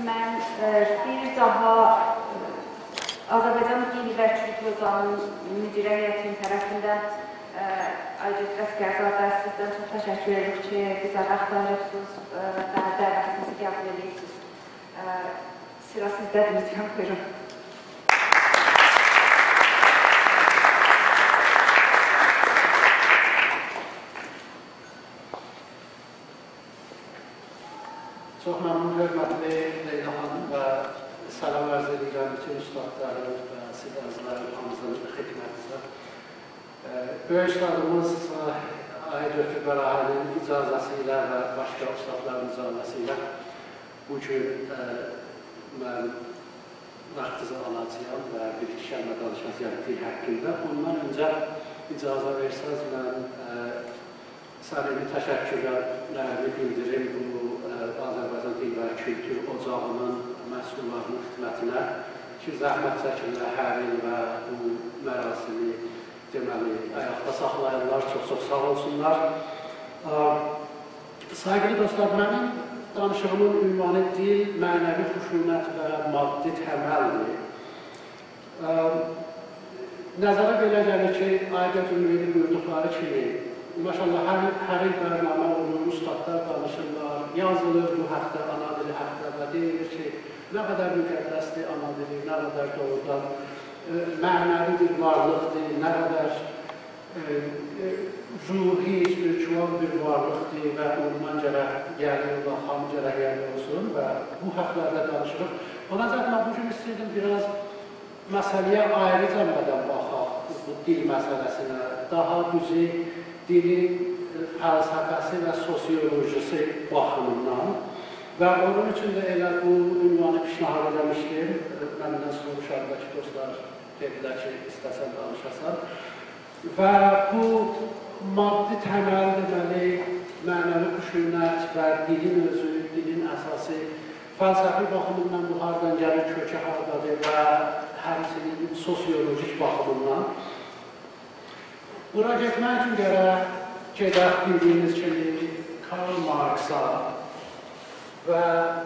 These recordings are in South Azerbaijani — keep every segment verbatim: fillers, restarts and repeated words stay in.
من، ائ، بیر داها، ائ، آذربایجان دیل و کولتور اوجاغی‌نین مدیره هیئتی‌نین طرفیندن، ائ، آیدوت عسگرزاده، سیزدن چوخ تشکر ائدیریک کی، بیزه واخت آییریبسینیز، ائ، و دعوتیمیزی قبول ائدیبسینیز. ائ، سیرا سیزده‌دیر، لطفاً بویورون. چوخ ممنون، حؤرمتلی لیلا خانیم، و سلام عرض ائدیرم بوتون اوستادلارین و سیز عزیزلرین هامیسینین خدمتینیزه. ائ، بؤیوک اوستادیمیز، ائ، آقای دکتر براهنی‌نین اجازه‌سی ایله و باشقا اوستادلارین اجازه‌سی ایله بو گون، ائ، من واختینیزی آلاجاغام و بیر ایکی کلمه دانیشاجاغام دیل حاقیندا. اوندان اؤنجه اجازه وئرسز، من، ائ، صمیمی تشکرلریمی بیلدیریم بو، ائ، آذربایجان دیل و کولتور اوجاغی‌نین مسئوللاری‌نین خدمتینه کی، زحمت چکیرلر هر ایل و بو مراسمی، دئمه‌لی، آیاقدا ساخلاییرلار. چوخ-چوخ ساغ اولسونلار. آ، سایغیلی دوستلار، منیم دانیشیغیمین عنوانی دیل، معنوی خشونت و مادی تمل‌دیر. ا، نظره بئله گلیر کی، آقای دکتر معینی بویوردوقلاری کیمی، ماشاءالله، هر، هر ایل برنامه اولور، اوستادلار دانیشیرلار، یازیلیر بو حاقدا، آنا دیلی حاقدا و دئییلیر کی، نه قدر مقدس‌دیر آنا دیلی، نه قدر دوغرودان، ائ، معنوی بیر وارلیق‌دیر، نه قدر، ائ، ائ، روحی، اسپیریتوال بیر وارلیق‌دیر و اوندان گرک، یعنی، الله، هامی گرک، یعنی، اولسون و بو حاقلاردا دانیشیریق. اونا گؤره من بو گون ایسته‌ییردیم بیر آز مسئله‌یه آیری جنبه‌دن باخاق، بو دیل مسئله‌سینه. داها دوزو، دیلین، ائ، فلسفه‌سی و سوسیولوژی‌سی باخیمیندان. و اونون اوچون ده ائله بو عنوانی پیشنهاد ائله‌میشدیم. ائ، مندن سوروشاندا کی، دوستلار دئدیلر کی، ایسته‌سن دانیشاسان. و بو مادی تمل، دئمه‌لی، معنوی خشونت و دیلین اؤزو، دیلین اساسی، فلسفی باخیمیندان بو هاردان گلیر، کؤکو هاردادیر و همچنین سوسیولوژیک باخیمیندان. بورا گئتمک اوچون گرک گئدک، بیلدیگینیز کیمی، کارل مارکسا. و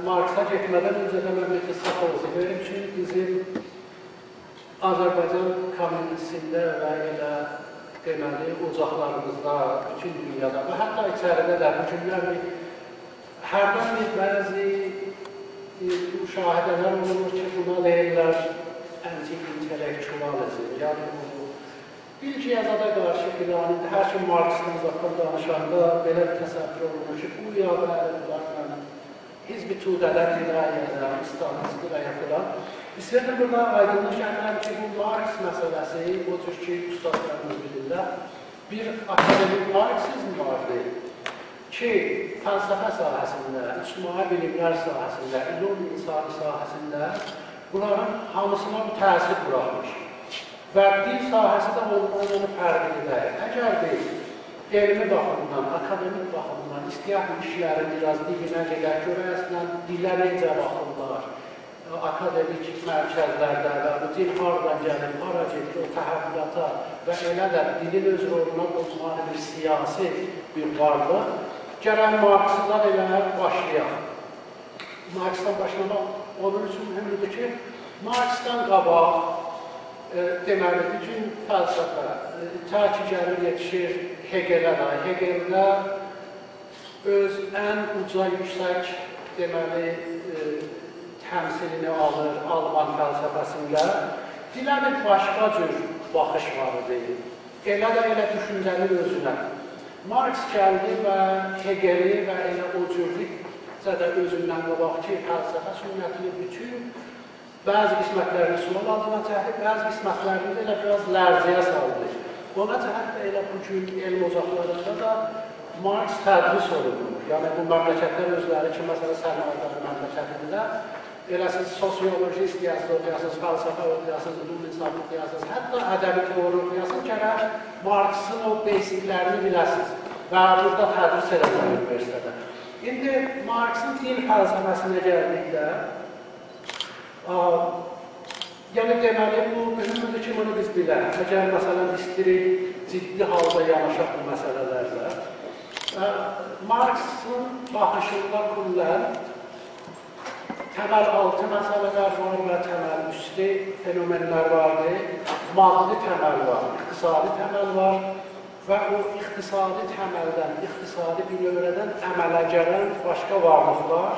مارکسا گئتمه‌دن اؤنجه ده من بیر قیسا توضیح وئریم کی، بیزیم آذربایجان کامونیتی‌سینده و ائله، دئمه‌لی، اوجاقلاریمیزدا، بوتون دونیادا و حتی ایچریده ده بو گونلر بیر، هردن بیر بعضی، ائ، مشاهده‌لر اولونور کی، بونا دئییرلر آنتی-اینتلکتوآلیزم. یعنی بو بیلگی‌یه زادا قارشی فلان، ایندی هر کیم مارکسدان زاددان دانیشاندا بئله بیر تصور اولونور کی، گویا، بلی، بونلارلا حزب توده‌دن ارائه‌یه، استالینسکی ارائه‌یه فلان. ایسته‌ییردیم بورادا آیدینلیق گتیرم کی، بو مارکس مسئله‌سی، او جور کی، اوستادلاریمیز بیلیرلر، بیر آکادمیک مارکسیزم واردی کی، فلسفه ساحه‌سینده، اجتماعی بیلیملر ساحه‌سینده، علوم انسانی ساحه‌سینده بونلارین هامیسینا بو تأثیر بوراخمیش. و دیل ساحه‌سی ده اوندان یعنی فرقلی دئییل. اگر بیز علمی باخیمیندان، آکادمیک باخیمیندان ایسته‌یک بو ایشلرین بیر آز دیبینه گئدک، گؤرک اصلاً دیله نئجه باخیرلار، آکادمیک مرکزلرده و بو دیل هاردان گلیر، هارا گئدیر، او تحولاتا و ائله ده دیلین اؤز رولونا به عنوان بیر سیاسی بیر وارلیق، گرک مارکسدان ائله باشلایاق. مارکسدان باشلاماق اونون اوچون مهمدور کی، مارکسدان قاباق، ائ، دئمه‌لی، بوتون فلسفه، ائ، تا کی گلیر یئتیشیر هگله ده. هگلده اؤز ان اوجا، یوکسک، دئمه‌لی، ائ، تمثیلینی آلیر آلمان فلسفه‌سینده. دیله بیر باشقا جور باخیش وار ایدی. ائله ده ائله دوشونجه‌نین اؤزونه. مارکس گلدی و هگلی و ائله او جورلوکجه ده اؤزوندن قاباقکی فلسفه سنتینی بوتون بعضی قسمتلرینی سؤال آلتینا چکدی، بعضی قسمتلرینی ده ائله بیر آز لرزه‌یه سالدی. اونا جهت ده ائله بو گون علم اوجاقلاریندا دا مارکس تدریس اولونور. یعنی بو مملکتلر اؤزلری کی، مثلاً، سرمایه‌دار مملکتی‌دیرلر، ائله سیز سوسیولوژی ایسته‌یه‌سینیز اوخویاسینیز، فلسفه اوخویاسینیز، علوم انسانی اوخویاسینیز، حتی ادبی تئوری اوخویاسینیز، گرک مارکسین او بیسیکلرینی بیله‌سینیز و بورادا تدریس ائله‌سینیز اونیوئرسیتئتده. ایندی مارکسین دیل فلسفه‌سینه گلدیکده، آ، یعنی دئمه‌لی، بو مهمدور کی، بونو بیز بیلک. اگر، مثلاً، ایسته‌ییریک جدی حالدا یاناشاق بو مسئله‌لرله، آ، مارکسین باخیشیندا کلاً تمل آلتی مسئله‌لر وار و تمل اوستو فنومن‌لر واردی. مادی تمل وار، اقتصادی تمل وار و او اقتصادی تملدن، اقتصادی بینؤوره‌دن عمله گلن باشقا وارلیقلار،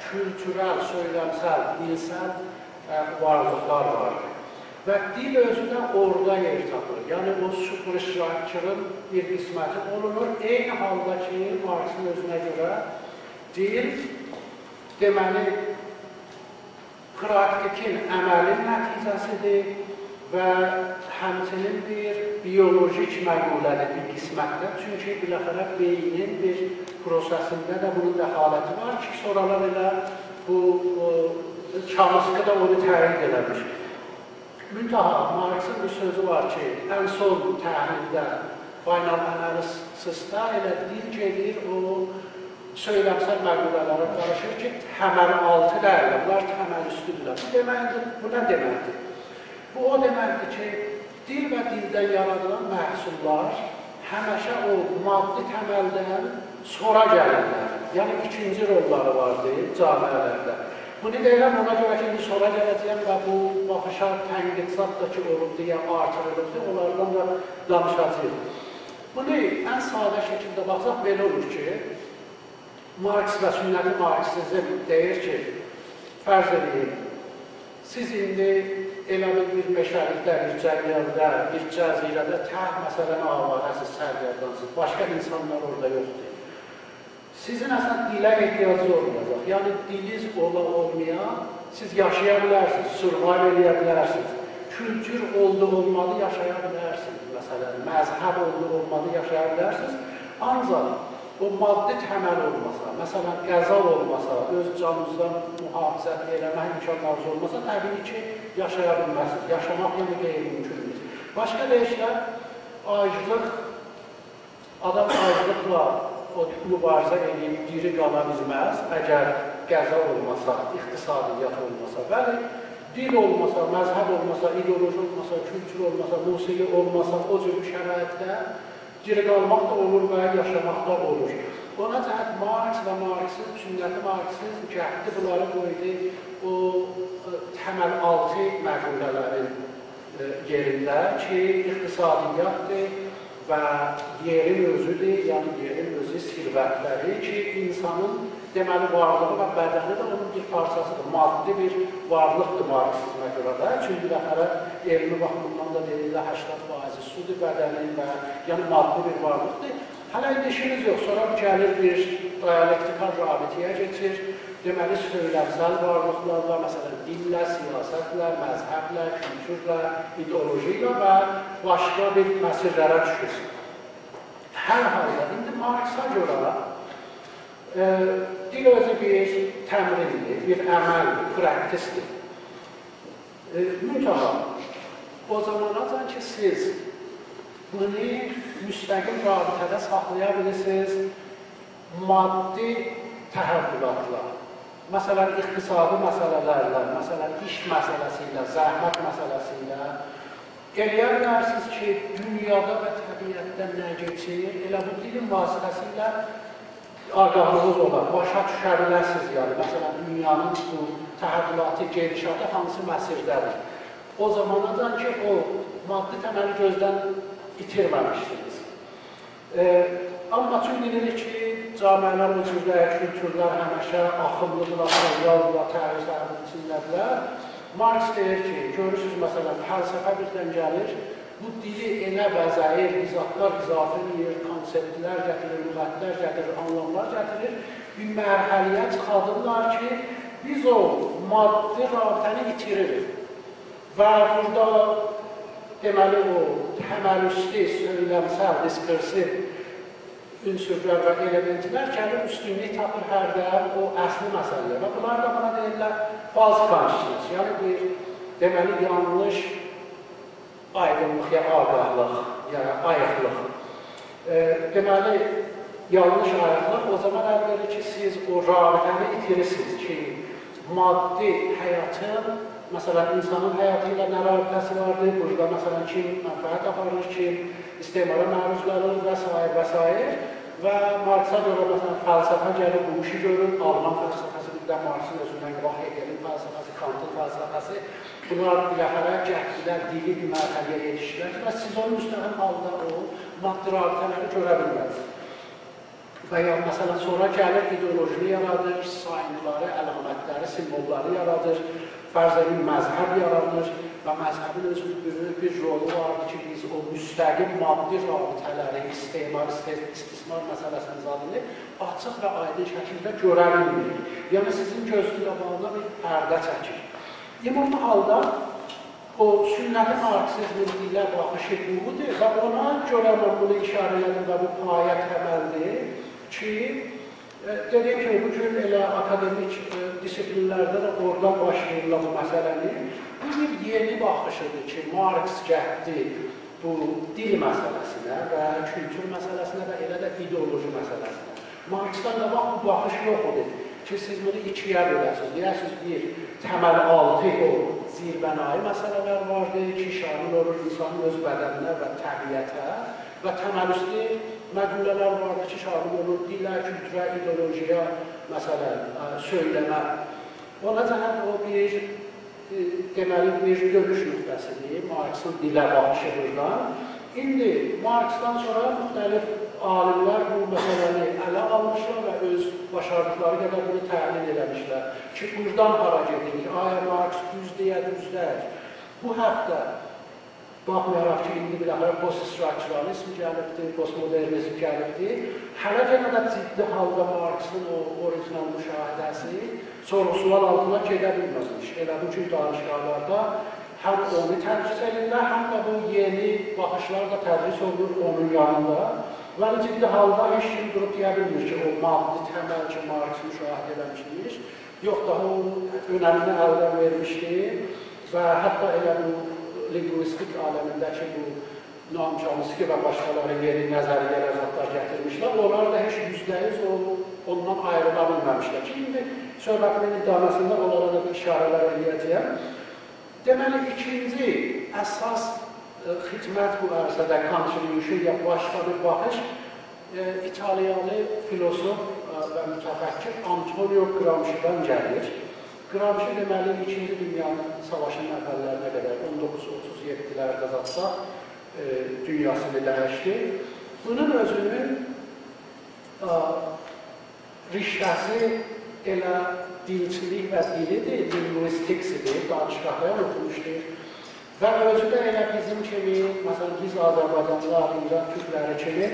کولتورل، سؤیلمسل، دیلسل، اه، وارلیقلار واردی. و دیل اؤزو ده اورادا یئر تاپیر. یعنی او سوپراستراکچورون بیر قسمتی اولونور. عینی حالدا کی، مارکسین اؤزونه گؤره دیل، دئمه‌لی، پراکتیکین، عملین نتیجه‌سیدیر و همچنین بیر بیولوژیک مقوله‌دیر بیر قسمتده. چونکی بالاخره بئینین بیر پروسه‌سینده ده بونون دخالتی وار کی، سونرالار ائله بو، او، چامسکی ده اونو تأیید ائله‌میش. منتها مارکسین بیر سؤزو وار کی، ان سون تحلیلده، فاینال آنالیسیسده ائله دیل گئدیر، او سؤیلمسل مقوله‌لره قاریشیر کی، تمل آلتی دئییللر، بونلار تمل اوستودورلر. بو دئمکدیر، بو نه دئمکدیر؟ بو او دئمکدیر کی، دیل و دیلدن یارادیلان محصوللار همیشه او مادی تملدن سونرا گلیرلر. یعنی ایکینجی روللاری واردی جامعه‌لرده. بونو دئییرم اونا گؤره کی، ایندی سونرا گله‌جه‌یم و بو باخیشا تنقید زاد دا کی اولوبدو، یا آرتیریلیبدی، اونلاردان دا دانیشاجاغیق. بونو ان ساده شکیلده باخساق بئله اولور کی، مارکس و سنتی مارکسیزم دئییر کی، فرض ائدین، سیز ایندی ائله بیل بیر مئشه‌لیکده، بیر جنگلده، بیر جزیره‌ده تک مثلا آواره‌سیز، سرگردانسیز. باشقا اینسانلار اورادا یوخدور. سیزین اصلا دیله احتیاجینیز اولمایاجاق. یعنی دیلینیز اولا اولمایا، سیز یاشایا بیلرسینیز، survive ائله‌یه بیلرسینیز. کولتور اولدو اولمالی یاشایا بیلرسینیز. مثلا مذهب اولدو اولمالی یاشایا بیلرسینیز. آنجاق او مادی تمل اولماسا، مثلا غذا اولماسا، اؤز جانینیزدان محافظت ائله‌مک امکانلارینیز اولماسا، طبیعی کی یاشایا بیلمزسینیز. یاشاماق یعنی غیرممکن‌دور. باشقا دئییشله، آجلیق، آدام آجلیقلا او موباریزه ائدیب دیری قالا بیلمز، اگر غذا اولماسا، اقتصادیات اولماسا. بلی، دیل اولماسا، مذهب اولماسا، ایدئولوژی اولماسا، کولتور اولماسا، موسیقی اولماسا، او جور بیر شرایطده دیری قالماق دا اولور و یاشاماق دا اولور. اونا جهت مارکس و مارکسیزم، سنتی مارکسیزم گتدی بونلاری قویدو او، ائ، تمل آلتی مقوله‌لرین، ائ، یئرینده کی، اقتصادیاتدیر و یئرین اؤزودور، یعنی یئرین اؤزو، ثروتلری کی، اینسانین، دئمه‌لی، وارلیغی و بدنی ده اونون بیر پارچاسیدیر. مادی بیر وارلیقدیر مارکسیزمه گؤره ده. چونکی بالاخره علمی باخیمیندان دا دئییرلر، هشتاد فایضی سودور بدنین و، یعنی مادی بیر وارلیقدیر. هله ایندی ایشیمیز یوخ. سونرا گلیر بیر دیالکتیکال رابطه‌یه کئچیر. دئمه‌لی، سؤیلمسل وارلیقلارلا، مثلا دیلله، سیاستله، مذهبله، کولتورله، ایدئولوژی ایله و باشقا بیر مسیرلره دوشور. هر حالدا ایندی مارکسا گؤره، ائ، دیل اؤزو بیر تمرین‌دیر، بیر عمل‌دیر، پراکتیس‌دیر. ائ، منتها او زاماناجان کی، سیز بونو مستقیم رابطه‌ده ساخلایا بیلیرسینیز مادی تحولاتلا، مثلا اقتصادی مسئله‌لرله، مثلا ایش مسئله‌سی ایله، زحمت مسئله‌سی ایله، ائلیه بیلرسینیز کی، دونیادا و طبیعتده نه کئچیر، ائله بو دیلین واسطه‌سیله آگاهلیغینیز اولا، باشا دوشه بیلرسینیز، یعنی، مثلا، دونیانین بو تحولاتی، گئدیشاتی هانسی مسیرده‌دیر. او زاماناجان کی، او مادی تملی گؤزدن ایتیرمه‌میشسینیز. ائ، آمما چون بیلیریک کی، جامعه‌لر او جورده، کولتورلر همیشه آخیملی‌دیرلار، سریالدیرلار، تغییر، تحول ایچینده‌دیرلر. مارکس دئییر کی، گؤرورسونوز، مثلا، فلسفه بیردن گلیر، بو دیلی ائله بزه‌ییر، بیر زادلار اضافه ائله‌ییر، کانسپتلر گتیریر، لغتلر گتیریر، آنلاملار گتیریر. بیر مرحله‌یه چیخادیرلار کی، بیز او مادی رابطه‌نی ایتیریریک. و بورادا، دئمه‌لی، او تمل اوستو، سؤیلمسل، دیسکورسیو عنصرلر و المنتلر گلیر، اوستونلوک تاپیر هردن او اصلی مسئله‌یه. و بونلار دا بونا دئییرلر false consciousness، یعنی بیر، دئمه‌لی، یانلیش آیدینلیق یا آگاهلیق، یا آییقلیق. ائ، دئمه‌لی، یانلیش آییقلیق او زامان عمل ائدیر کی، سیز او رابطه‌نی ایتیریرسینیز کی، مادی حیاتین، مثلا، اینسانین حیاتی ایله نه رابطه‌سی واردیر، بورادا، مثلا، کیم منفعت آپاریر، کیم استعمارا معروض قالیر و سایر و سایر. و مارکسا گؤره، مثلا، فلسفه گلیر، بو ایشی گؤرور، آلمان فلسفه‌سی، بیر ده مارکسین اؤزوندن قاباق هگلین فلسفه‌سی، بونلار بالاخره گتیردیلر، دیلی بیر مرحله‌یه یئتیشدیلر و سیز اونو مستقیم حالدا او مادی رابطه‌لری گؤره بیلمزسینیز. و یا، مثلا، سونرا گلیر، ایدئولوژینی یارادیر، ساینلاری، علامتلری، سیمووللاری یارادیر، فرض ائدین، مذهب یارادیر و مذهبین اؤزونون بؤیوک بیر رولو واردیر کی، بیز او مستقیم مادی رابطه‌لری، استعمار، است-، استثمار مسئله‌سینین زادینی آچیق و آیدین شکیلده گؤره بیلمیریک. یعنی، سیزین گؤزونوزون قاباغینا بیر پرده چکیر. عمومی حالدا او سنتی مارکسیزمین دیله باخیشی بودور و اونا گؤره من بونو ایشاره ائله‌دیم و بو پایه تملدیر کی، ائ، دئدیگیم کیمی، بو گون ائله آکادمیک، ائ، دیسیپلین‌لرده ده اورادان باشلاییرلار بو مسئله‌نی. بو بیر یئنی باخیشیدیر کی، مارکس گتیردی بو دیل مسئله‌سینه و کولتور مسئله‌سینه و ائله ده ایدئولوژی مسئله‌سینه. مارکسدان قاباق بو باخیش یوخ ایدی کی، سیز بونو ایکی‌یه بؤله‌سینیز. دئیه‌سینیز، بیر تمل آلتی، او زیربنایی مسئله‌لر واردی کی، شامل اولور اینسانین اؤز بدنینه و طبیعته و تمل اوستو مقوله‌لر واردی کی، شامل اولور دیله، کولتوره، ایدئولوژی‌یه، مثلا، ائ، سؤیلمه. اونا جهت او بیر، ائ، دئمه‌لی، بیر گؤروش نقطه‌سیدیر، مارکسین دیله باخیشی بورادان. ایندی مارکسدان سونرا مختلف عالیم‌لر بو مسئله‌نی اله آلمیشلار و اؤز باشاردیقلاری قدر بونو تحلیل ائله‌میشلر کی، بورادان هارا گئدیریک؟ آیا مارکس دوزدور یا دوز دئییل؟ بو حاقدا باخمایاراق کی، ایندی بالاخره پست‌استروکتورالیزم گلیبدیر، پست‌مدرنیزم گلیبدیر، هله یئنه ده جدی حالدا مارکسین او اوریجینال مشاهده‌سی سوروغ-سؤال آلتینا گئده بیلمه‌میش. ائله بو گون دانشگاه‌لاردا هم اونو تدریس ائدیرلر، هم ده بو یئنی باخیشلار دا تدریس اولونور اونون یانیندا. و جدی حالدا هئچ کیم دوروب دئیه بیلمیر کی، او مادی تمل کی، مارکس مشاهده ائله‌میشمیش، یوخ، داها او اؤنمینی الدن وئرمیشدی و حتی ائله بو لینگویستیک عالمینده کی، بو نوام چامسکی و باشقالاری یئنی نظریه‌لر، زادلار گتیرمیشلر، اونلار دا هئچ یوزده یوز او، اوندان آیریلا بیلمه‌میشلر کی، ایندی صحبتیمین ادامه‌سینده اونلارا دا بیر ایشاره‌لر ائله‌یه‌جه‌یم. دئمه‌لی، ایکینجی اساس، ائ، خدمت بو عرصه‌ده، contribution یا باشقا بیر باخیش، ائ، ایتالیالی فیلوسوف، ائ، و متفکر آنتونیو گرامشی‌دن گلیر. گرامشی، دئمه‌لی، ایکینجی دونیا ساواشینین اوللرینه قدر، اون دوققوز اوتوز یئددی‌لرده زاددا، ائ، دونیاسینی دییشدی. بونون اؤزونون، ائ، ریشه‌سی ائله دیلچیلیک و دیلیدیر، لینگویستیکسیدیر، دانشگاهلاردا اوخوموشدور. و اؤزو ده ائله بیزیم کیمی، مثلا، بیز آذربایجانلیلار، ایران تورکلری کیمی،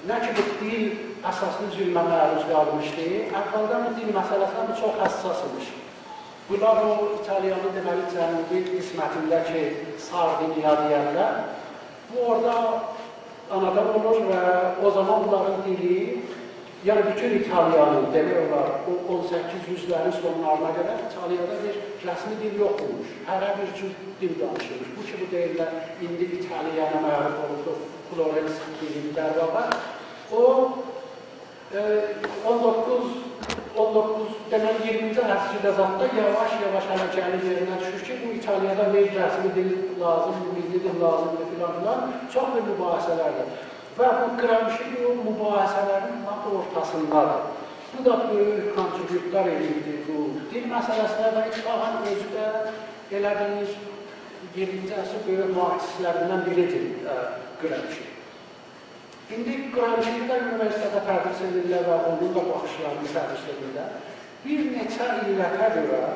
نه کی بو دیل اساسلی ظلمه معروض قالمیشدی، اولدن بو دیل مسئله‌سینه بو چوخ حساس ایمیش. بونلار او ایتالیانین، دئمه‌لی، جنوبی قسمتینده کی، ساردینیا دئیرلر، بو اورادا آنادان اولور و او زامان بونلارین دیلی، یعنی بوتون ایتالیانین، دئمک اولار، او اون سککیز یوزلرین سونلارینا قدر ایتالیادا بیر رسمی دیل یوخ ایمیش. هره بیر جور دیل دانیشیلمیش. بو کی، بو دئییرلر، ایندی ایتالیانا معروف اولوبدور، فلورنس دیلی، در واقع. او، ائ، اون دوققوز، اون دوققوز، دئمه‌لی، اییرمینجی عصرده زاددا یاواش-یاواش هله گلیر یئرینه دوشور کی، بو ایتالیادا بیر رسمی دیل لازیمدیر، میللی دیل لازیمدیر، فلان فلان. چوخ بیر مباحثه‌لردیر. و بو گرامشی بو مباحثه‌لرین لاپ اورتاسیندادیر. بو دا بؤیوک کانتریبیوتلار ائله‌ییبدیر بو دیل مسئله‌سینه و اتفاقا اؤزو ده ائله بیر اییرمینجی عصرین بؤیوک مارکسیستلریندن بیریدیر، ائ، گرامشی. ایندی گرامشینی ده اونیوئرسیتتده تدریس ائدیرلر و اونون دا باخیشلارینی تدریس ائدیرلر. بیر نئچه علته گؤره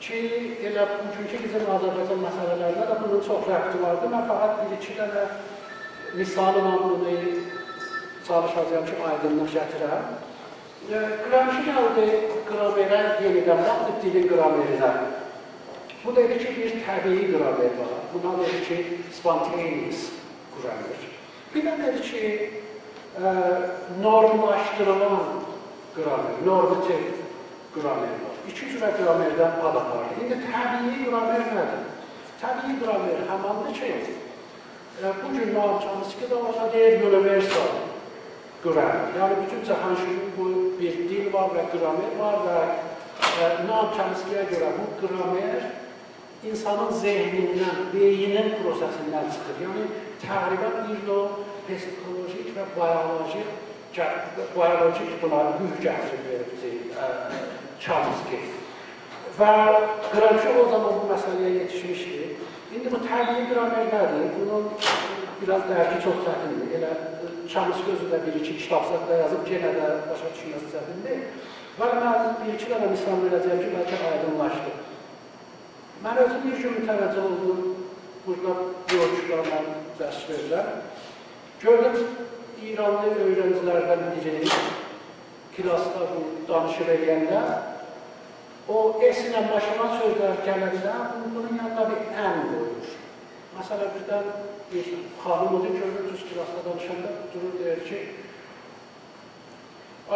کی، ائله بوگونکو بیزیم آذربایجان مسئله‌لرینه ده بونون چوخ ربطی واردیر. من فقط بیر-ایکی دنه مثاللا بونو چالیشاجاغام کی، آیدینلیق گتیرم. ائ، گرامشی گلدی گرامره یئنیدن باخدی، دیلین گرامرینه. بو دئدی کی، بیر طبیعی گرامر وار. بونا دئدی کی، spontaneous grammar. بیر ده دئدی کی، ائ، نورملاشدیریلان گرامر، normative grammar وار. ایکی جوره گرامردن آد آپاردی. ایندی طبیعی گرامر نه‌دیر؟ طبیعی گرامر هماندیر کی، ائ، بو گون نوام چامسکی ده اونا دئییر universal grammar. یعنی، بوتون جهانشمول بو بیر دیل وار و گرامر وار و، ائ، نوام چامسکی‌یه گؤره بو گرامر اینسانین ذهنیندن، بئینین پروسه‌سیندن چیخیر. یعنی، تقریبا بیر نوع پسیخولوژیک و بیولوژیک، بیولوژیک بونا روح گتیریب وئریبدی، ائ، چامسکی. و گرامشی او زامان بو مسئله‌یه یئتیشمیشدی. ایندی بو طبیعی گرامر نه‌دیر؟ بونون بیر آز درکی چوخ چتیندیر. ائله، ائ، چامسکی اؤزو ده بیر ایکی کیتاب زاد دا یازیب، یئنه ده باشا دوشمه‌سی چتیندیر. ولی من بیر ایکی دنه مثال وئره‌جه‌یم کی، بلکه آیدینلاشدی. من اؤزوم بیر گون متوجه اولدوم، بورادا یولچولارلا درس وئریرم. گؤردوم، ایرانلی اؤیرنجی‌لردن بیری کلاسدا بو دانیشیق ائله‌ینده، او S ایله باشلانان سؤزلر گلنده بو-، بونون یانینا بیر N قویور. مثلا، بیردن بیر خانیم اودور، گؤرور، دوز کلاسدا دانیشاندا دورور، دئییر کی،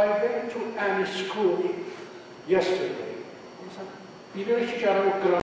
"I went to an school yesterday." مثلا، بیلیر کی، گرک او قیرا